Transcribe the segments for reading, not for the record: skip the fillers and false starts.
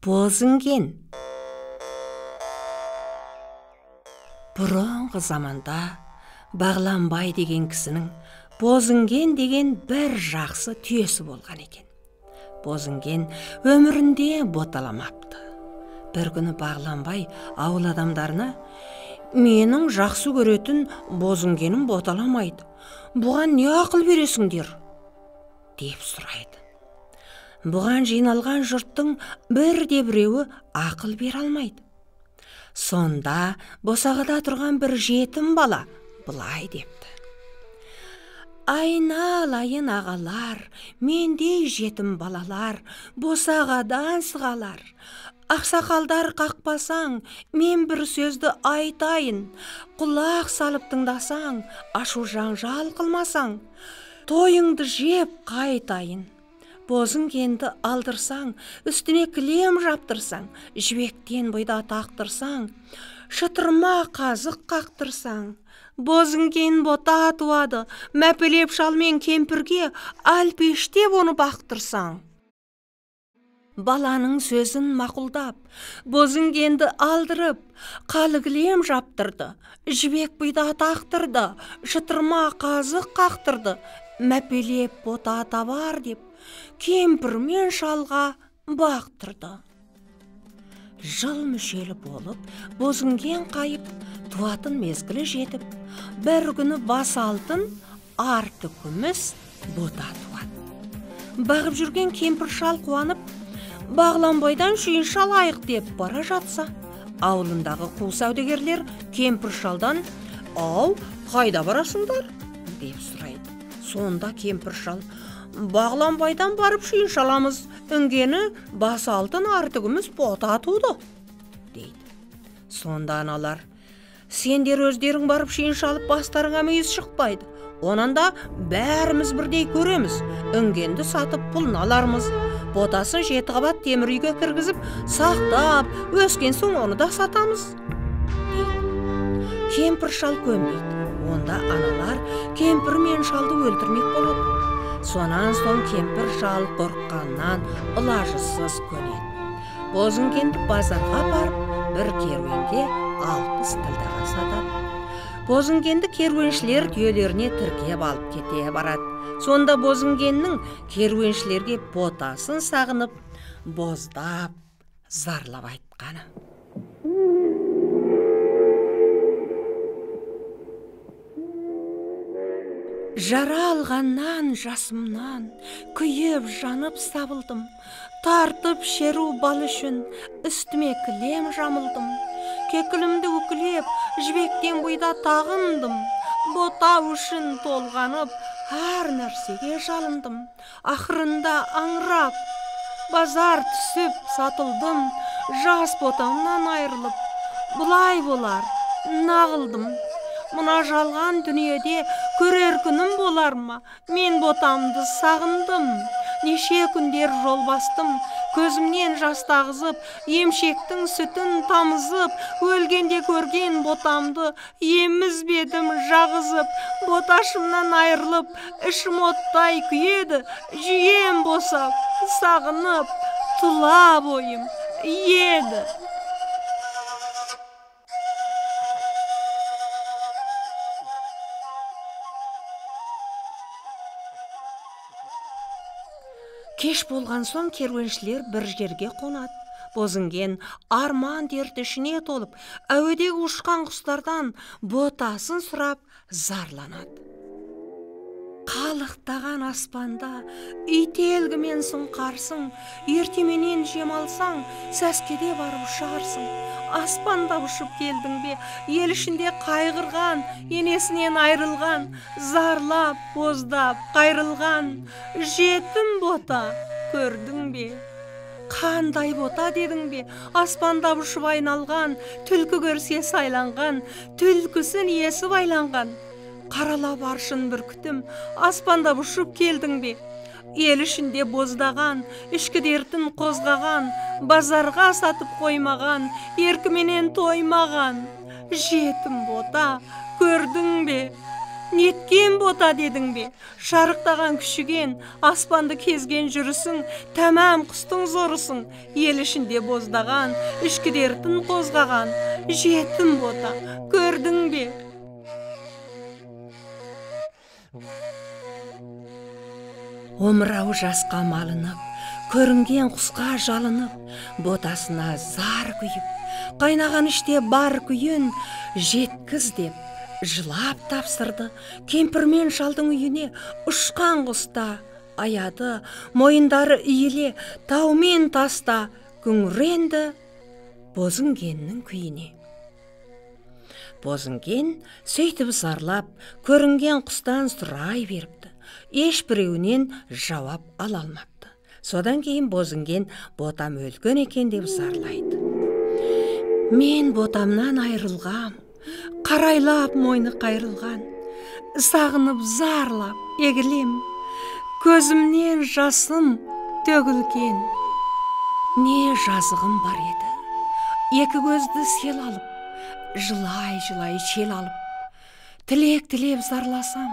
Бозінген. Бұрынғы заманда Бағланбай деген кісінің Бозінген деген бір жақсы түйесі болған екен. Бозінген өмірінде боталамапты. Бір күні Бағланбай ауыл адамдарына: «Менің жақсы көретін Бозінгенім боталамайды. Бұған не ақыл бересіңдер?» деп сұрайды. Бұған жиналған жұрттың бірде біреуі ақыл бере алмайды. Сонда босағада тұрған бір жетім бала былай депті: «Айналайын ағалар, мендей жетім балалар, босағадан сығалар. Ақсақалдар қақпасаң, мен бір сөзді айтайын, құлақ салып тыңдасаң, ашу жаңжал қылмасаң, тойыңды жеп қайтайын. Бозінгенді алдырсаң, үстіне кілем жаптырсаң, жібектен бұйда тақтырсаң, шытырма қазық қақтырсаң, Бозінген бота туады, мәпелеп шал мен кемпірге әлпештеп оны бақтырсаң». Баланың сөзін мақұлдап, Бозінгенді алдырып, қалы кілем жаптырды, жібек бұйда тақтырды, шытырма қазық қақтырды, мәпелеп бота табар деп, кемпір мен шалға бақтырды. Жыл мүшелі болып, Бозінген қайып, туатын мезгілі жетіп, бір күні бас алтын, арты күміс бота туады. Бағып жүрген кемпір шал қуанып, Бағланбайдан шүйінші алайық деп бара жатса, ауылындағы қу саудагерлер кемпір шалдан: «Ау, қайда барасыңдар?» деп сұрайды. Сонда кемпір шал: «Бағланбайдан барып шүйінші аламыз, інгені бас алтын, арты күміс бота туды», дейді. Сонда аналар: «Сендер өздерің барып шүйінші алып бастарыңа мүйіз шықпайды, онан да бәріміз бірдей көреміз, інгенді сатып пұлын алармыз, ботасын 7 қабат темір үйге кіргізіп сақтап, өскен соң оны да сатамыз», дейді. Кемпір шал көнбейді. Онда аналар кемпір мен шалды өлтірмек болады. Сонан соң кемпір шал қорыққаннан ылажысыз көнеді. Бозінгенді базарға барып, бір керуенге 60 тілдаға сатады. Бозінгенді керуеншілер түйелеріне тіркеп алып кете барады. Сонда Бозінгеннің керуеншілерге ботасын сағынып, боздап, зарлап айтқаны: «Жара алғаннан жасымнан, күйіп жанып сабылдым, тартып шеру бал үшін, үстіме кілем жамылдым, кекілімді үкілеп, жібектен бұйда тағындым, бота үшін толғанып, әр нәрсеге жалындым, ақырында аңырап, базар түсіп сатылдым, жас ботамнан айырылып, бұлай болар, нағылдым. Мына жалған дүниеде көрер күнім болар ма? Мен ботамды сағындым, неше күндер жол бастым, көзімнен жас тағызып, емшектің сүтін тамызып, өлгенде көрген ботамды емізбедім жағызып, боташымнан айырылып, ішім оттай күйеді, жүйем босап, сағынып, тұла бойым еді». Кеш болған соң керуеншілер бір жерге қонады. Бозінген арман дерті ішіне толып, әуедегі ұшқан құстардан ботасын сұрап зарланады. Қалықтаған аспанда ителгімен сұңқарсың, ертеменен жем алсаң, сәскеде барып ұшарсың. Аспандап ұшып келдің бе, ел ішінде қайғырған, енесінен айрылған, зарлап, боздап, қайрылған, жетім бота көрдің бе? Қандай бота дедің бе, аспандап ұшып айналған, түлкі көрсе сайланған, түлкісін иесі байланған. Қаралап аршын бүркітім, аспандап ұшып келдің бе? Ел ішінде боздаған, ішкі дертін қозғаған, базарға сатып қоймаған, еркіменен тоймаған, жетім бота көрдің бе? Неткен бота дедің бе? Шарықтаған күшіген, аспанды кезген жүрісің, тәмам құстың зорысың, ел ішінде боздаған, ішкі дертін қозғаған, жетім бота, көрдің бе? Омырауы жасқа малынып, көрінген құсқа жалынып, ботасына зар күйіп, қайнаған іште бар күйін жеткіз деп, жылап тапсырды. Кемпір мен шалдың үйіне ұшқан құста аяды, мойындары иіле, тау мен таста күңіренді Бозінгеннің күйіне. Бозінген сөйтіп зарлап, көрінген құстан сұрай беріпті. Ешбіреуінен жауап ала алмапты. Содан кейін Бозінген ботам өлген екен деп зарлайды. Мен ботамнан айырылғам, қарайлап мойны қайырылған, сағынып зарлап егілем, көзімнен жасым төгілген. Не жазығым бар еді, екі көзді сел алып, жылай-жылай шел алып, тілек тілеп зарласам,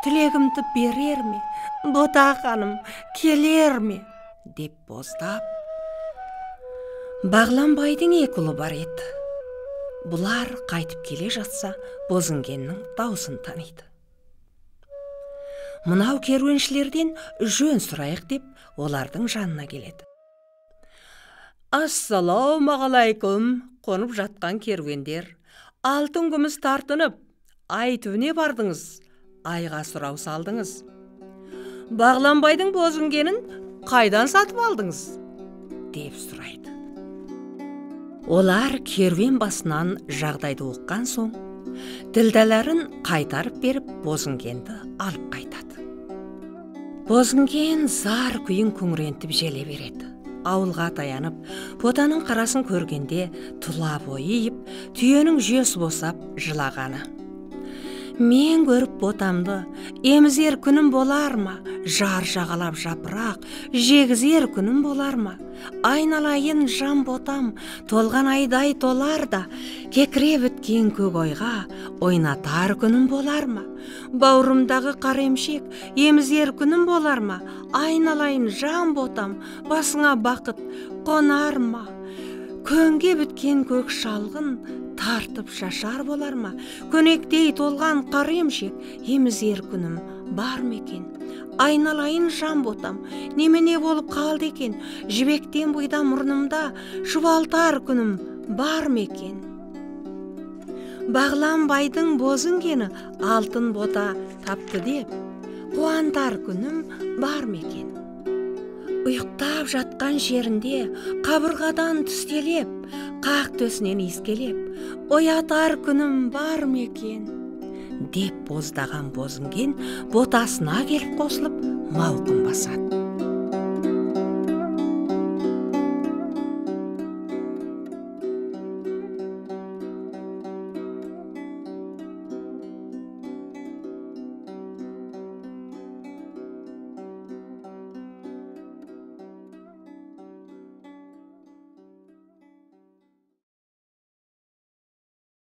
тілегімді берер ме, ботақаным келер ме, деп боздап. Бағланбайдың екі ұлы бар еді. Бұлар қайтып келе жатса, Бозінгеннің даусын таниды. Мынау керуеншілерден жөн сұрайық деп, олардың жанына келеді. Ассалаумағалайкум, қонып жатқан керуендер. Алтын күміс тартынып, ай түбіне бардыңыз, айға сұрау салдыңыз. Бағланбайдың Бозінгенін қайдан сатып алдыңыз? Деп сұрайды. Олар керуен басынан жағдайды ұққан соң, ділдәләрін қайтарып беріп, Бозінгенді алып қайтады. Бозінген зар күйін күңірентіп желе береді. Ауылға таянып, ботаның қарасын көргенде тұла бойы иіп, түйенің жүйесі босап жылағаны. Мен көріп ботамды, емізер күнім болар ма? Жар жағалап жапырақ, жегізер күнім болар ма? Айналайын жан ботам, толған айдай толар да, кекіре біткен көк ойға ойнатар күнім болар ма? Бауырымдағы қар емшек, емізер күнім болар ма? Айналайын жан ботам, басыңа бақыт қонар ма? Көнге біткен көк шалғын тартып шашар болар ма? Көнектей толған қар емшек, емізер күнім бар ма екен? Айналайын жан ботам, немене болып қалды екен? Жібектен бұйда мұрнымда шұбалтар күнім бар ма екен? Бағланбайдың Бозінгені алтын бота тапты деп, қуантар күнім бар ма екен? Ұйықтап жатқан жерінде қабырғадан түстелеп, қақ төсінен иіскелеп, оятар күнім бар ма екен? Деп боздаған Бозінген ботасына келіп қосылып, мауқын басады.